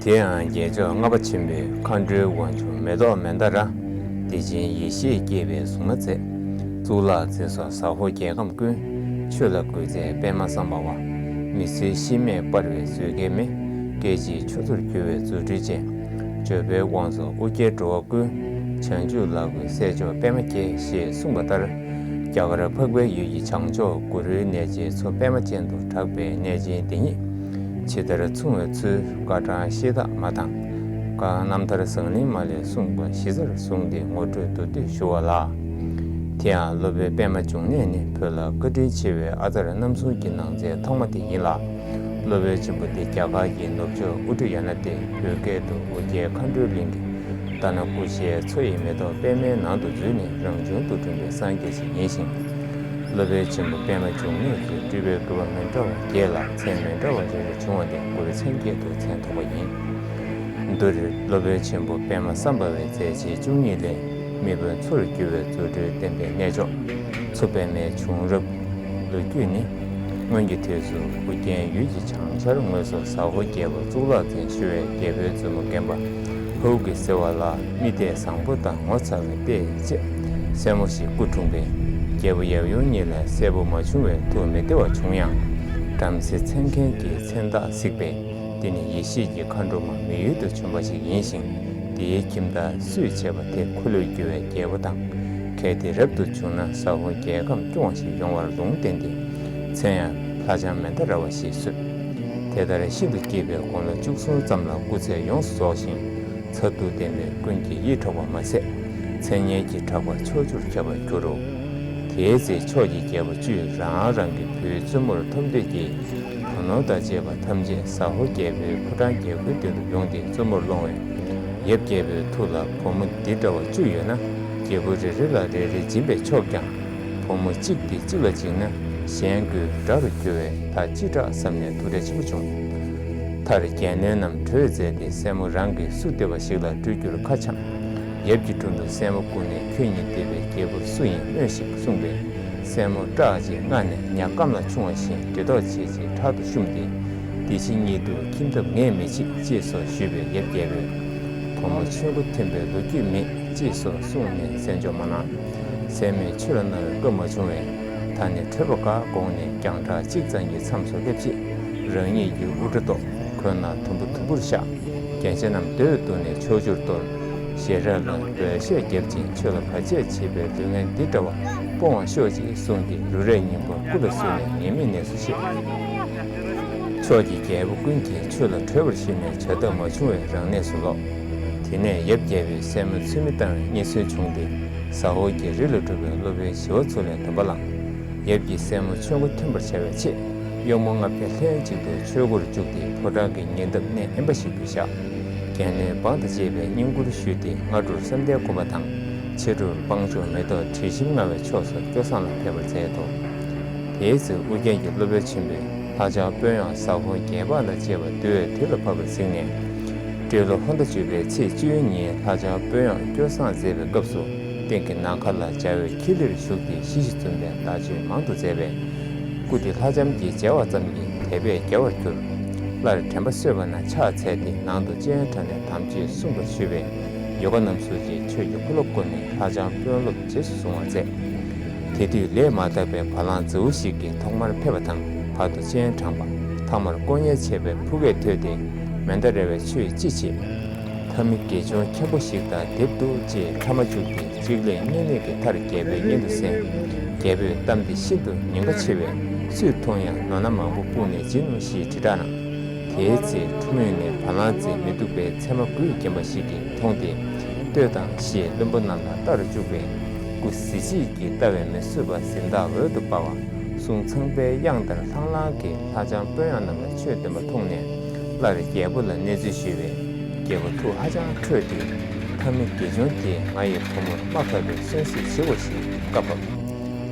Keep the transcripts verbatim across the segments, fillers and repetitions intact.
དེ་ཡང་རྒྱལ་མཆོག་ལྔ་པ་ཆེན་པོས་མཁའ་འགྲོའི་དབང་ཕྱུག་མེ་ཏོག་མན་དཱ་ར། བདེ་ཆེན་ཡེ་ཤེས་སྐྱེད་པའི་གཟུངས་མ་མཛད། གཙུག་ལག་འཛིན་སོགས་ཟ་ཧོར་རྒྱལ་ཁམས་ཀུན། ཆོས་ལ་གུས་བརྩེའི་པདྨ་སམ་བྷ་ཝ། མི་བཟོད་གཤིས་མེད་སྤར་བའི་མཛོད་ཀྱི་མེ། སྐད་ཅིག་ཆུ་ཚོར་འགྱུར་བའི་རྫུ་འཕྲུལ་ཅན། འབྱོར་པའི་དབང་ཕྱུག་ཨོ་རྒྱན་འགྲོ་བ་ཀུན། བྱང་ཆུབ་ལ་འགོད་སྲས་མཆོག་པདྨ་རྒྱལ། ཞེས་གསུངས་པ་ལྟར། རྒྱ་གར་འཕགས་པའི་ཡུལ་གྱི་བྱང་ཕྱོགས་གུ་རུའི་གནས་ཆེན་མཚོ་པདྨ་ཅན་དུ་གྲགས་པའི་གནས་ཆེན་འདི་ཉིད། ཇི་ལྟར་མཚུངས་པའི་ཚུལ་སྐར་གྲངས་ཤེས་རྟགས་མ་དང་། བཀའ་རྣམ་ཐར་བཟང་གླིང་མ་ལས་གསུངས་པ་གཞི་རྩར་བཟུང་སྟེ་ངོ་སྤྲོད་མདོར་བསྡུས་ཞུ་བ་ལ། དེ་ཡང་སློབ་དཔོན་པདྨ་འབྱུང་གནས་ནི་བོད་ལ་བཀའ་དྲིན་ཆེ་བའི་ཨ་ཙར་རྣམ་གསུམ་གྱི་ནང་ཚན་ཐོག་མ་དེ་ཡིན་ལ། སློབ་དཔོན་ཆེན་པོ་འདི་རྒྱ་གར་གྱི་ནུབ་ཕྱོགས་ཨུ་ཏྲ་ཡ་ན་ཏི། བོད་སྐད་དུ་ཨོ་རྒྱན་མཁའ་འགྲོའི་གླིང་གི་ཏཱ་ན་ཀུ་ཤའི་མཚོ་ཡི་མེ་ཏོག་པདྨའི་ནང་དུ་འཛུལ་ནས་རང་བྱུང་དུ་འཁྲུངས་པའི་སངས་རྒྱས་ཤིག་ཡིན་ཞིང་། སློབ་དཔོན་ཆེན་པོ་པདྨ་འབྱུང་གནས་ཀྱི་སྤྲུལ་པའི་བསྐུལ་བ་མི་འདྲ་བ་བརྒྱད་ལ་མཚན་མི་འདྲ་བ་རེ་རེ་བྱུང་བ་ལས་མགུར་མཚན་བརྒྱད་དུ་མཚན་ཐོགས་པ་ཡིན། མདོར་སློབ་དཔོན་ཆེན་པོ་པདྨ་སམ་བྷ་ཝའི་མཛད་རྗེས་བཅུ་གཉིས་ལས། མི་ཕམ་མཚོར་གྱུར་པའི་རྫུ་འཕྲུལ་བསྟན་པའི་གནས་མཆོག་མཚོ་པདྨའི་བྱུང་རབས། ལོ་རྒྱུས་ནི། སྔོན་གྱི་དུས་སུ་ཨོ་རྒྱན་ཡུལ་གྱི་བྱང་ཤར་ངོས་སུ་ཟ་ཧོར་རྒྱལ་པོ་གཙུག་ལག་འཛིན་ཞུ་བའི་རྒྱལ་པོའི་བཙུན་མོ་རྒན་པ་ཧཱུྃ་གིས་གཟིར་བ་ལ་མི་ལྟས་བཟང་པོ་དང་ངོ་མཚར་བའི་ལྟས་བཅས་སྲས་མོ་ཞིག་སྐུ་འཁྲུངས་པས། རྒྱལ་པོ་ཡབ་ཡུམ་གཉིས་ལ་སྲས་པོ་མ་བྱུང་བས་ཐུགས་མི་བདེ་བ་བྱུང་ཡང་། བྲམ་ཟེ་མཚན་མཁན་གྱིས་མཚན་རྟགས་གཟིགས་པས། འདི་ནི་ཡེ་ཤེས་ཀྱི་མཁའ་འགྲོ་མ་མི་ཡུལ་དུ་བྱོན་པ་ཞིག་ཡིན་ཞིང་། དེའི་ཁྱིམ་བདག་སུས་བྱས་པ་དེ་འཁོར་ལོས་སྒྱུར་བའི་རྒྱལ་པོ་དང་། གལ་ཏེ་རབ་ཏུ་བྱུང་ན་ཟ་ཧོར་རྒྱལ་ཁམས་སྐྱོང་བ་ཞིག་ཡོང་བར་ལུང་བསྟན་ཏེ། མཚན་ཡང་ལྷ་ལྕམ་མན་དཱ་ར་བ་ཞེས་གསོལ། དེ་ལྟར་ཤིན་ཏུ་སྐྱིད་པའི་དགུང་ལོ་བཅུ་གསུམ་ཙམ་ལ་སྐུ་ཚེ་ཡོངས་སུ་རྫོགས་ཤིང་། མཚར་སྡུག་ལྡན་པས་ཀུན་གྱིས་ཡིད་འཕྲོག་པ་མ་ཟད། མཚན་སྙན་གྱི་གྲགས་པ་ཕྱོགས་བཅུར་ཁྱབ་པར་གྱུར་རོ། དེའི་ཚེ་ཕྱོགས་ཀྱི་རྒྱལ་པོ་བཅུས་རང་རང་གི་བུའི་བཙུན་མོར་ཐོབ་འདོད་ཀྱིས། བུ་ནོར་དང་བཅས་པ་ཐམས་ཅད་ཟ་ཧོར་རྒྱལ་པོའི་ཕོ་བྲང་རྒྱལ་སྒོའི་སྟེང་དུ་ཡོང་སྟེ་བཙུན་མོར་སློང་བས། ཡབ་རྒྱལ་པོའི་ཐུགས་ལ་བུ་མོ་འདི་འདྲ་བ་བཅུ་ཡོད་ན། རྒྱལ་པོ་རེ་རེ་ལ་རེ་རེ་སྦྱིན་པས་ཆོག་ཀྱང་། བུ་མོ་གཅིག་དེ་གཅིག་ལ་འཇིགས་ན་གཞན་དགོས་དགྲ་རུ་འགྱུར་བས་ད་ཅི་དྲག་བསམ་ནས་ཐུགས་ཁྲལ་ཆེན་པོ་བྱུང་། མཐར་རྒྱལ་བློན་རྣམས་གྲོས་མཛད་དེ་སྲས་མོ་རང་གིས་སུ་བསྟོད་པ་ཞིག་ལ་སྤྲུལ་རྒྱུར་ཁ་འཆམ། ཡབ་ཀྱི་དྲུང་དུ་སྲས་མོ་བཀུག་ནས་ཁྱོད་ཉིད་བསྟོད་པའི་རྒྱལ་པོ་སུ་ཡིན་སྨྲོས་ཤིག་གསུངས་པས། སྲས་མོ་སྐྲག་ཅིང་སྔ་ནས་ཉ་སྐམ་ལ་ཆུང་བ་བཞིན་འདྲེ་ཐོག་བྱེད་ཅིང་ཕྲག་ཏུ་ཤུམས་ཏེ། འདི་ཕྱི་གཉིས་དུ་ཁྱིམ་ཐབ་ངས་མི་བྱེད་ཅེས་སོགས་ཞུས་པས་ཡབ་རྒྱལ་པོས། བུ་མོ་ཆོས་མགོ་ཐོན་པའི་ལོ་རྒྱུས་མེད་ཅེས་སོགས་གསུངས་ནས་གསན་འཇོག་མ་གནང་། སྲས་མོས་ཆོས་ལ་གནང་བའི་སྐབས་མ་བྱུང་བས། ད་ནི་ཁྲོས་པ་འགའ་དགོངས་ནས་རྒྱང་གྲགས་གཅིག་ཙམ་གྱི་མཚམས་སུ་སླེབས་རྗེས། རང་ཉིད་ཀྱི་དབུ་སྐྲ་བཏོག་གོས་ནག་དུམ་བུ་དུམ་བུར་བཞག་རྒྱན་ཆ་རྣམས་རྡོས་བཏུལ་ནས་ཕྱོགས་བཅུར་གཏོར། ཞལ་རས་ལ་འོད་ཤར་བརྒྱབ་ཅིང་ཆོས་ལ་བར་ཆད་བྱེད་པའི་ལུས་ངན་འདི་འདྲ་བ་སྤོང་བར་ཤོག་ཅེས་གསུངས་ཏེ་རུ་རས་སྙིང་པོ་སྐུ་ལ་བསྣམས་ནས་ཉེས་མེད་གནས་སུ་གཤེགས། ཕྱོགས་ཀྱི་རྒྱལ་པོ་ཀུན་གྱིས་ཆོས་ལ་ཁྲོས་པར་ཤེས་ནས་བྱ་ཐབས་མ་བྱུང་བས་རང་གནས་སུ་ལོག་དེ་ནས་ཡབ་རྒྱལ་པོས་སྲས་མོ་ཚུལ་མིན་བཏང་བའི་རྙེད་སོན་བྱུང་སྟེ། ཟ་ཧོར་གྱི་རི་ལ་སྒྲུབ་པའི་སློབ་དཔོན་ཞི་བ་འཚོ་ལས་འདོན་པ་བླངས། ཡབ་ཀྱིས་སྲས་མོ་ཆོས་མགོ་ཐོན་པར་བྱ་བའི་ཆེད། གཡོག་མོ་ལྔ་བརྒྱ་ལྷན་ཅིག་ཏུ་ཆོས་སྒོར་བཅུག་སྟེ་ཕོ་བྲང་གི་ཉེ་འདབས་གནས་དབེན་པ་ཞིག་ཏུ་བཞག་རྒྱལ་བློན་འབངས་དང་བཅས་པས་བསྙེན་བཀུར་ཞུས་ཏེ་སྔ་དྲོར་བསམ་གཏན་སྒོམ་པ་དང་། ཕྱི་དྲོར་སྤང་ལྗོངས་མེ་ཏོག་དྲི་ཞིམ་མངའ་བའི་ཕྱོགས་སུ་སྐྱོ་བསང་ལ་ཕེབས་པར་མཛད་དོ། དེའི་ཚེ་ཨུ་རྒྱན་གྱི་སློབ་དཔོན་ཆེན་པོས་ལྷ་ལྕམ་དཔོན་གཡོག་ཟ་ཧོར་རྒྱལ་འབངས་དང་བཅས་པ་འདུལ་བའི་དུས་ལ་བབ་པར་གཟིགས་ནས། སྤྲེལ་ལོ་ཧོར་ཟླ་བཅུ་པའི་ཚེས་བཅུའི་ཉིན་ལྷ་ལྕམ་དཔོན་གཡོག་སྐྱོ་བསང་མཛད་པའི་སྐབས་སུ། སྟེང་གི་ནམ་མཁའ་ལ་འཇའ་འོད་ཁྱི་ལིར་ཞུགས་ཏེ་ཞི་ཞིང་འཛུམ་པའི་ཟླ་གཅོད་མང་དུ་མཛད་པས། སྐུ་དེ་ལྷ་ལྕམ་གྱིས་མཇལ་བ་ཙམ་གྱིས་དད་པས་རྒྱལ་བར་གྱུར། སླར་དྲན་པ་གསོས་པ་ན་ཕྱག་འཚལ་ཏེ་ནང་དུ་སྤྱན་དྲངས་ནས་དམ་ཆོས་གསུངས་པར་ཞུས་པས། ཡོ་ག་རྣམས་སུ་ཅིག་ཆོས་ཀྱི་འཁོར་ལོ་བསྐོར་ནས་ལྷ་ལྕམ་དཔོན་སློབ་རྗེས་སུ་བཟུང་བར་མཛད། དེ་དུས་ལས་མ་དག་པའི་བ་ལང་མཛེའུ་ཞིག་གིས་ཐོག་མར་ཕེབས་པ་དང་བར་དུ་སྤྱན་དྲངས་པ། ཐ་མར་དཀོན་གཉེར་ཆེ་བའི་ཕུ་གས་ཐོས་ཏེ། མན་དཱ་ར་བས་ཁྱོད་ཅི་བྱེད། ཐ་མི་དགེ་སྦྱོང་མཁན་པོ་ཞིག་དང་སྡེབ་འདུག་ཅེས་ཕྲ་མ་བཅུག་སྟེ་གཅིག་ལས་གཉིས་ལས་ཀྱི་མཐར་རྒྱལ་པོའི་སྙན་དུ་གསན། རྒྱལ་པོས་གཏམ་འདི་ཤིན་ཏུ་ཉེན་ཁ་ཆེ་བས་སུས་མཐོང་ཡང་ལོ་ན་མང་པོ་སྤུངས་ནས་བྱིན་ནོ་ཞེས་དྲིལ་བསྒྲགས་གནང་། དེའི་ཚེ་ཁྲོམ་དབུས་ནས་བ་ལང་མཛེ་མི་སྡུག་པའི་མཚན་མ་དགུས་བརྒྱན་པ་ཞིག་གིས་མཐོང་སྟེ། ལྟོས་དང་ཞེས་བློན་པོ་རྣམས་ལ་ལྟ་རུ་བཅུག་པས། སྐུ་གཟི་བརྗིད་ཀྱིས་ལྟ་བས་མི་བཟོད་པ་གཟི་མདངས་འོད་དུ་འབར་བ། གསུང་ཚངས་པའི་དབྱངས་ལྟར་ལྷང་ལྷང་གིས་ལྷ་ལྕམ་དཔོན་གཡོག་རྣམས་ལ་ཆོས་སྟོན་པ་མཐོང་ནས། སླར་རྒྱལ་པོ་ལ་གནས་ཚུལ་ཞུས་པས། རྒྱལ་པོ་ཐུགས་ཧ་ཅང་ཁྲོས་ཏེ། ཐ་མི་དགེ་སྦྱོང་དེས་ང་ཡི་བུ་མོར་རྨ་ཁ་བའི་གསོན་བསྲེགས་བྱེད་དགོས་ཞེས་བཀའ་ཕབ།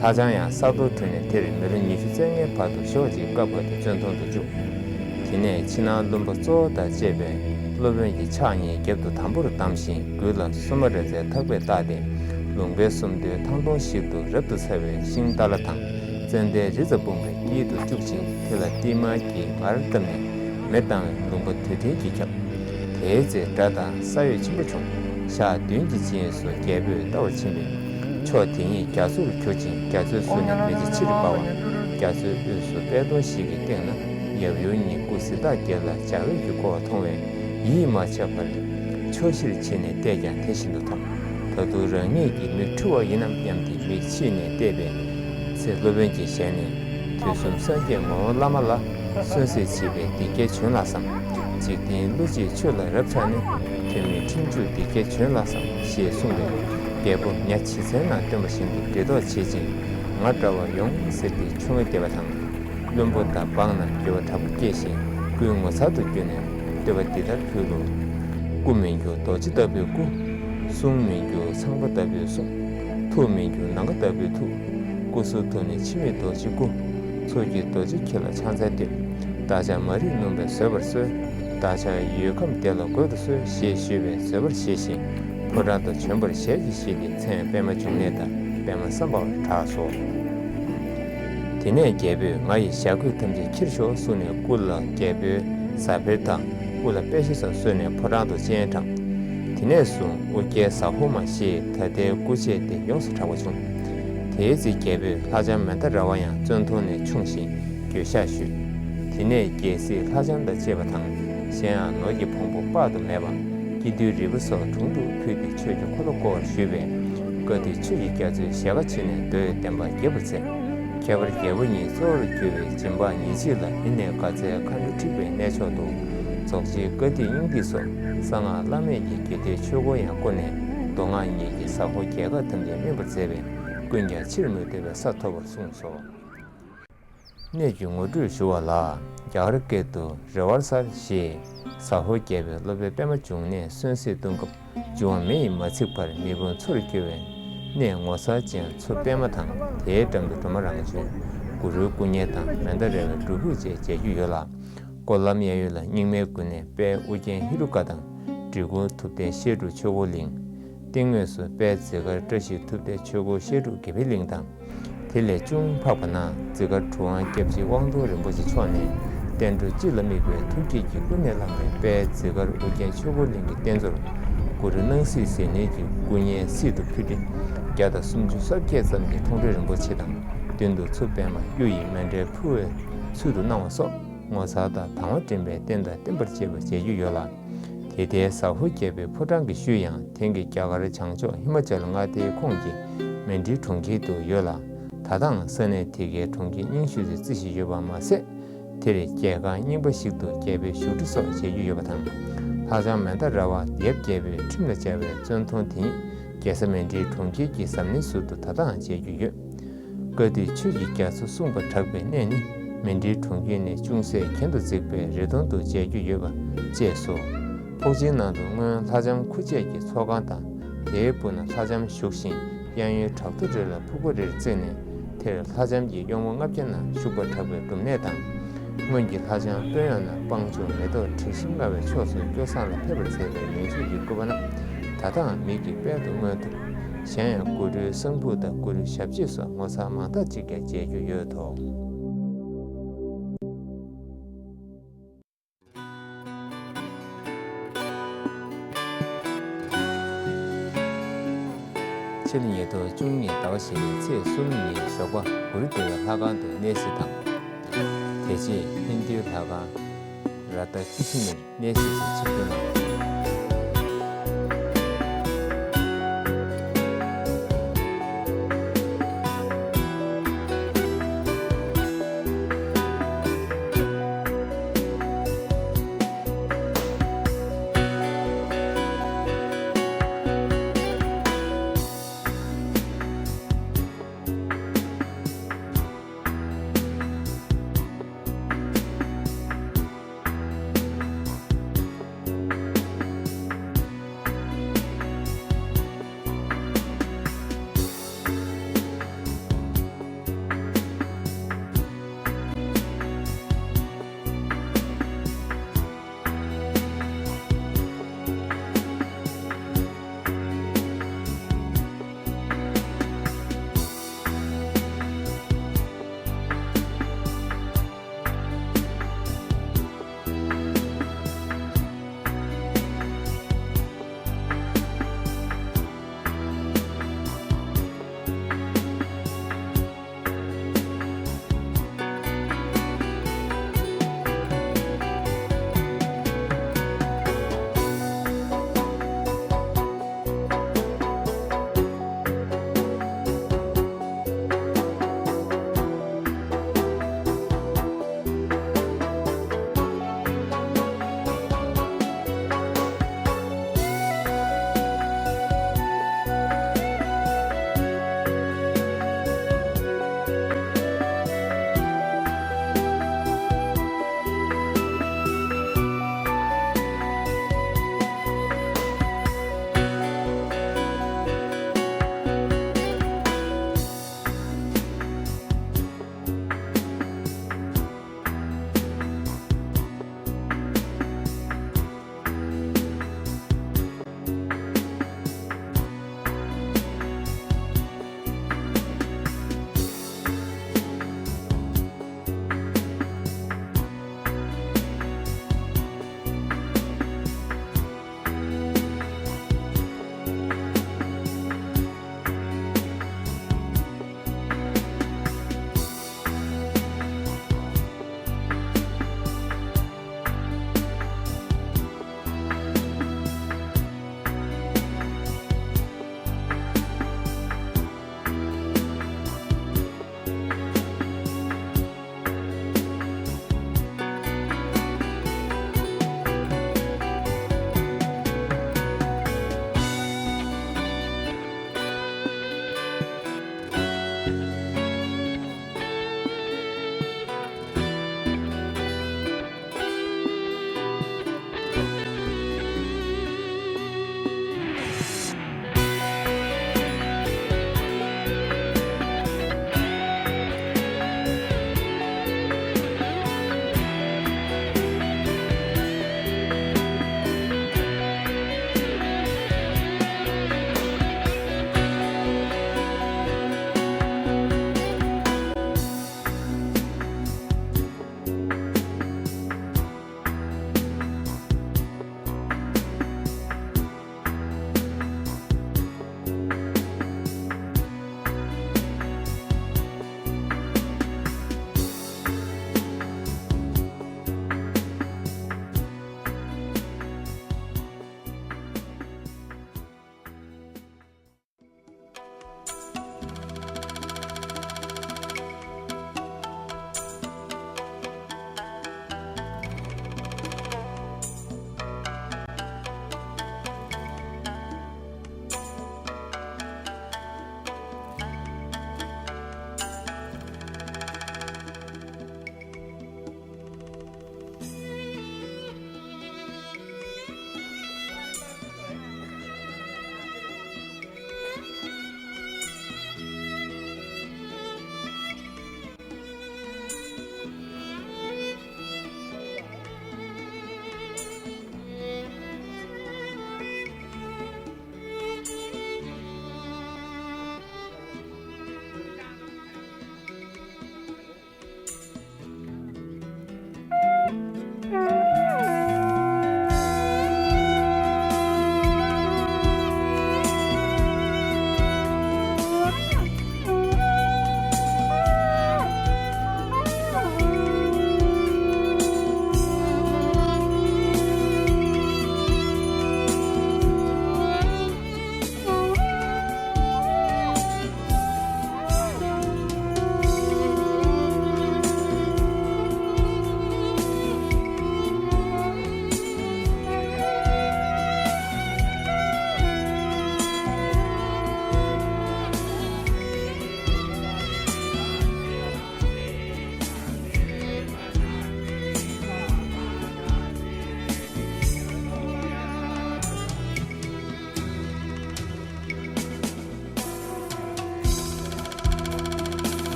ལྷ་ལྕམ་ཡང་ས་རྡོར་གྲོལ་ནས་དེར་མི་ལོ་ཉི་ཤུ་རྩ་ལྔའི་བར་དུ་ཞོག་ཅིག་བཀའ་ཕབ་སྟེ་བཙོན་དོང་དུ་བཅུག་དེ་ནས་ཕྱི་ནང་བློན་པོ་གཙོ་བོ་དང་བཅས་པས་སློབ་དཔོན་གྱི་ཕྱག་གཉིས་རྒྱབ་ཏུ་དམ་པོར་བསྡམས་ཤིང་མགུལ་ལ་སོ་མ་རེ་རྩེ་ཐག་པས་བཏགས་ཏེ། ལུང་པའི་སུམ་མདོའི་ཐང་སྟོང་ཞིག་ཏུ་རབ་ཏུ་ཚ་བའི་ཤིང་ཏཱ་ལ་དང་ཙན་དན་རི་རྩ་སྤུངས་པའི་དཀྱིལ་དུ་བཅུག་ཅིང་དེ་ལ་ཏིལ་མར་གྱིས་ངར་བཏབ་ནས་མེ་བཏང་བས་ལུང་པ་དུད་འཐེན་གྱིས་ཁྱབ། དེའི་ཚེ་སྒྲ་དང་ས་འོད་ཆེན་པོ་བྱུང་། ཞག་བདུན་གྱི་རྗེས་སུ་རྒྱལ་པོས་ལྟ་བར་ཕྱིན་པས། ཕྱོགས་དེ་ཉིད་རྒྱ་མཚོར་གྱུར་ཅིང་རྒྱ་མཚོའི་ཟུར་ནས་མེ་ལྕེ་ཕྱིར་འབར་བ། རྒྱ་མཚོའི་དབུས་སུ་པད་སྡོང་ཞིག་གི་སྟེང་ན་ཡབ་ཡུམ་གཉིས་སྐུ་གཟི་མདངས་བརྒྱད་ལ་འཇའ་འོད་ཀྱིས་བསྐོར་བ་མཐོང་བས་ཡིད་མ་ཆེས་པར་ཕྱོགས་བཞིར་ཕྱིན་ནས་བལྟས་ཀྱང་དེ་བཞིན་དུ་མཐོང་། ད་དུང་རང་ཉིད་ཀྱི་མིག་འཁྲུལ་བ་ཡིན་ནམ་སྙམ་སྟེ་མིག་ཕྱེ་ནས་བལྟས་པའི་ཚེ། སློབ་དཔོན་གྱི་ཞལ་ནས། དུས་གསུམ་སངས་རྒྱས་ངོ་བོ་བླ་མ་ལ། གསོན་བསྲེགས་བྱས་པའི་སྡིག་བགེགས་བྱོན་ལགས་སམ། འཇིག་རྟེན་ཀླུ་གཅིག་ཆོས་ལ་རབ་ཆགས་ནས། ཐོན་མིའི་ཁྲིམས་གཅོད་སྡིག་བགེགས་བྱོན་ལགས་སམ་ཞེས་གསུངས་པས། རྒྱལ་པོ་ཉ་བྱི་ཚན་ནང་སྟོན་པ་བཞིན་དུ་འགྲེ་ལྡོག་བྱེད་ཅིང་། ང་འདྲ་བ་ཡོང་ཟེར་ཏེ་ཆུང་ངུ་བསྡད་པ་དང་། བློན་པོ་དག་འབངས་རྣམས་འགྱོད་པ་དྲག་པོ་སྐྱེས་ཤིང་སྐུའི་ངོ་མཚར་དུ་གྱུར་ནས་བསྟོད་པ་འདི་ལྟར་ཕུལ་ལོ། སྐུ་མི་འགྱུར་རྡོ་རྗེ་ལྟ་བུའི་སྐུ། གསུང་མི་འགྱུར་ཚངས་པ་ལྟ་བུའི་གསུང་། ཐུགས་མི་འགྱུར་ནམ་མཁའ་ལྟ་བུའི་ཐུགས། སྐུ་གསུང་ཐུགས་ནི་འཆི་མེད་རྡོ་རྗེའི་སྐུ། ཚོགས་ཀྱི་རྡོ་རྗེ་ཁྱེད་ལ་ཕྱག་འཚལ་བསྟོད། བདག་ཅག་མ་རིག་ནོན་པས་བཟོད་པར་གསོལ། བདག་ཅག་ཡུལ་ཁམས་བདེ་ལ་འགོད་དུ་གསོལ་ཞེས་ཞུས་པས་བཟོད་པར་བཞེས་ཤིང་ཕོ་བྲང་དུ་བྱོན་པར་ཞལ་གྱིས་བཞེས་ཏེ་མཚན་པདྨ་འབྱུང་གནས་དང་པདྨ་སམ་བྷ་ཝར་གྲགས་སོ། དེ་ནས་རྒྱལ་པོས་ང་ཡི་ཞྭ་གོས་ཐམས་ཅད་ཁྱེར་ཤོག་གསུངས་ནས་སྐུ་ལ་རྒྱལ་པོའི་ཟ་འབེབས་དང་དབུ་ལ་པད་ཤག་སོགས་གསོལ་ནས་ཕོ་བྲང་དུ་སྤྱན་དྲངས། དེ་ནས་བཟུང་དབུ་རྒྱན་ཟ་ཧོར་མ་ཞེས་ད་ལྟའི་སྐུ་ཆས་དེ་ཡོངས་སུ་གྲགས་པ་བྱུང་། དེའི་ཚེ་རྒྱལ་པོས་ལྷ་ལྕམ་མནྡ་ར་བ་ཡང་བཙོན་དོང་ནས་ཕྱུང་ཞིང་འགྱོད་བཤགས་ཞུས། དེ་ནས་རྒྱལ་སྲིད་ལྷ་ལྕམ་དང་བཅས་པ་དང་གཞན་ཡང་ནོར་གྱི་ཕུང་པོ་དཔག་ཏུ་མེད་པ། སྐྱེ་དུས་རིལ་བུ་སོགས་དྲུང་དུ་ཕུལ་ཏེ་ཆོས་ཀྱི་འཁོར་ལོ་བསྐོར་བར་ཞུས་པས། སྐབས་དེར་ཆོས་ཀྱི་རྒྱ་མཚོས་ཞལ་ཁ་ཕྱེ་ནས་མདོའི་བདེན་པ་རྒྱས་པར་མཛད། ཁྱད་པར་རྒྱལ་པོ་ཉིད་གཙོ་བོར་གྱུར་པའི་སྦྱིན་པ་ཉེར་གཅིག་ལ་ཡིད་གནས་དགའ་ཚལ་མཁའ་འགྲོ་འཁྲིགས་པའི་གནས་མཆོག་ཏུ། རྫོགས་ཆེན་བཀའ་ཐེག་སྙིང་ཐིག་སོགས་གསང་སྔགས་བླ་མེད་ཀྱི་རྒྱུད་སྡེའི་ཆོས་སྐོར་ཡང་བསྐོར་ནས་མདོ་སྔགས་གཉིས་ཀྱི་ཟ་ཧོར་རྒྱལ་ཁབ་ཐམས་ཅད་སྨིན་པར་མཛད་པས་ཀུན་ཀྱང་ཕྱིར་མི་ལྡོག་པའི་ས་ཐོབ་པར་གསུངས་སོ། གནས་ཀྱི་ངོ་སྤྲོད་ཞུ་བ་ལ། རྒྱ་གར་སྐད་དུ་རེ་ཝལ་སར་ཞེས་ཟ་ཧོར་རྒྱལ་པོའི་སློབ་དཔོན་པདྨ་འབྱུང་གནས་གསོན་བསྲེགས་གཏོང་སྐབས་འབྱུང་བ་མེ་ཡིས་མ་ཚིག་པར་མེ་དཔུང་མཚོར་སྐྱོལ་བའི་གནས་ངོ་མཚར་ཅན་མཚོ་པདྨ་དང་དེའི་འགྲམ་དུ་སྒྲོལ་མ་རང་བྱོན། གུ་རུའི་སྐུ་བརྙན་དང་མནྡ་ར་བའི་སྒྲུབ་ཕུག་བཅས་མཇལ་རྒྱུ་ཡོད་ལ། སྐོར་ལམ་གཡས་གཡོན་ལ་རྙིང་མའི་དགོན་གནས་དཔལ་ཨོ་རྒྱན་ཧེ་རུ་ཀ་དང་འབྲི་གུང་ཐུབ་བསྟན་བཤད་སྒྲུབ་ཆོས་འཁོར་གླིང་། སྟེང་ངོས་སུ་དཔལ་ཛི་གར་བཀྲ་ཤིས་ཐུབ་བསྟན་ཆོས་འཁོར་བཤད་སྒྲུབ་དགེ་འཕེལ་གླིང་དང་། དེ་ལས་ཅུང་འཕགས་པ་ན་ཛི་གར་གྲུབ་དབང་སྐྱབས་རྗེ་དབང་རྡོར་རིན་པོ་ཆེ་མཆོག་ནས་བསྟན་འགྲོ་སྤྱི་ལ་དམིགས་པའི་ཐུགས་བསྐྱེད་ཀྱི་སྐུ་ནས་བླངས་པའི་དཔལ་ཛི་གར་ཨོ་རྒྱན་ཆོས་འཁོར་གླིང་གི་རྟེན་གཙོར་གུ་རུ་སྣང་སྲིད་ཟིལ་གནོན་གྱི་སྐུ་བརྙན་སྲིད་དུ་ཕུལ་ཏེ། བརྒྱ་དང་སུམ་ཅུ་སོ་བརྒྱད་ཙམ་གྱི་མཐོང་གྲོལ་རིན་པོ་ཆེ་དང་མདུན་དུ་མཚོ་པདྨ་གཡུ་ཡི་མཎྜལ་ཕུལ་བའི་ཚུལ་དུ་གནང་བ་སོགས་ངོ་མཚར་དང་དང་བ་འདྲེན་པའི་རྟེན་དང་བརྟེན་པར་བཅས་པ་མཇལ་རྒྱུ་ཡོད་ལ། དེ་ལྟའི་ཟ་ཧོར་རྒྱལ་པོའི་ཕོ་བྲང་གི་ཤུལ་ཡང་དེང་གི་རྒྱ་གར་བྱང་ཕྱོགས་ཧི་མ་ཅལ་མངའ་སྡེའི་ཁོངས་ཀྱི་མན་ཌི་གྲོང་ཁྱེར་དུ་ཡོད་ལ། ད་ཐེངས་ས་གནས་དེ་གའི་གྲོང་ཁྱེར་རྙིང་ཤོས་སུ་བརྩི་བཞིན་ཡོད་པ་མ་ཟད། དེར་རྒྱལ་ཁང་རྙིང་པ་ཞིག་ཏུ་རྒྱལ་པོའི་བཞུགས་ཁྲི་སོགས་མཇལ་རྒྱུ་ཡོད་པ་དང་། ལྷ་ལྕམ་མནྡ་ར་བ་ཡབ་རྒྱལ་པོའི་ཁྲིམས་ལ་སྦྱར་བའི་བཙོན་དོང་དེ་ཉིད་རྒྱལ་ས་མན་ཌི་གྲོང་ཁྱེར་གྱི་ཟམ་སྣེའི་ཟུར་དུ་ད་ཐེངས་མཇལ་རྒྱུ་ཡོད། བཀའ་འདུས་ཆོས་ཀྱི་རྒྱ་མཚོ་གསུངས་པ་གྲགས་པའི་གནས་ནི་མན་ཌི་གྲོང་ཁྱེར་ནས་ཅུང་ཟད་གྱེན་དུ་འཛེགས་པའི་རི་གདོང་དུ་མཇལ་རྒྱུ་ཡོད་པ་བཅས་སོ། ཕོགས་ཆེན་ནང་དུ་སྔོན་ལྷ་ལྕམ་ཁུར་ཆས་ཀྱི་ཚོགས་ཁང་དང་དེའི་སྦུག་ན་ལྷ་ལྕམ་བཞུགས་ཤིང་གཡས་གཡོན་བྲག་རྡོ་རེ་ལ་ཕུག་པ་རེར་བརྩིགས་ནས་དེར་ལྷ་ལྕམ་གྱི་གཡོག་མོ་ལྔ་བརྒྱ་ནང་བཞུགས་པ་གྲགས་པའི་སྒྲུབ་གནས་དང་། སྔོན་གྱི་ལྷ་ལྕམ་དཔོན་གཡོག་རྣམས་སྤང་ལྗོངས་མེ་ཏོག་དྲི་ཞིམ་མངར་བའི་ཕྱོགས་སུ་སྐྱོ་བསང་ལ་ཕེབས་པར་མཛད་པའི་མིང་མཛོད་ཀྱི་སྐུ་པར་རྣམས་ད་ལྟའང་མིག་གི་དཔལ་དུ་མངོན་ཐུབ། གཞན་ཡང་གུ་རུའི་གསང་ཕུག་དང་གུ་རུའི་ཞབས་རྗེས་སོགས་ངོ་མཚར་མང་དག་ཅིག་ཀྱང་མཇལ་རྒྱུ་ཡོད་དོ། ཕྱི་ལོ་ཉིས་སྟོང་བཅུ་གཉིས་ཟླ་བ་བཞི་པའི་ཚེས་གསུམ་ཉིན་ཞོགས་པ་གུ་རུ་བདེ་བའི་ལྷ་ཁང་དུ་གནས་གཟིགས་དང་། དེ་རྗེས་ཧིན་རྡུའི་ལྷ་ཁང་ར་ཏ་ཀི་ཤི་ནིར་གནས་གཟིགས་སུ་ཆིབས་བསྒྱུར་གནང་།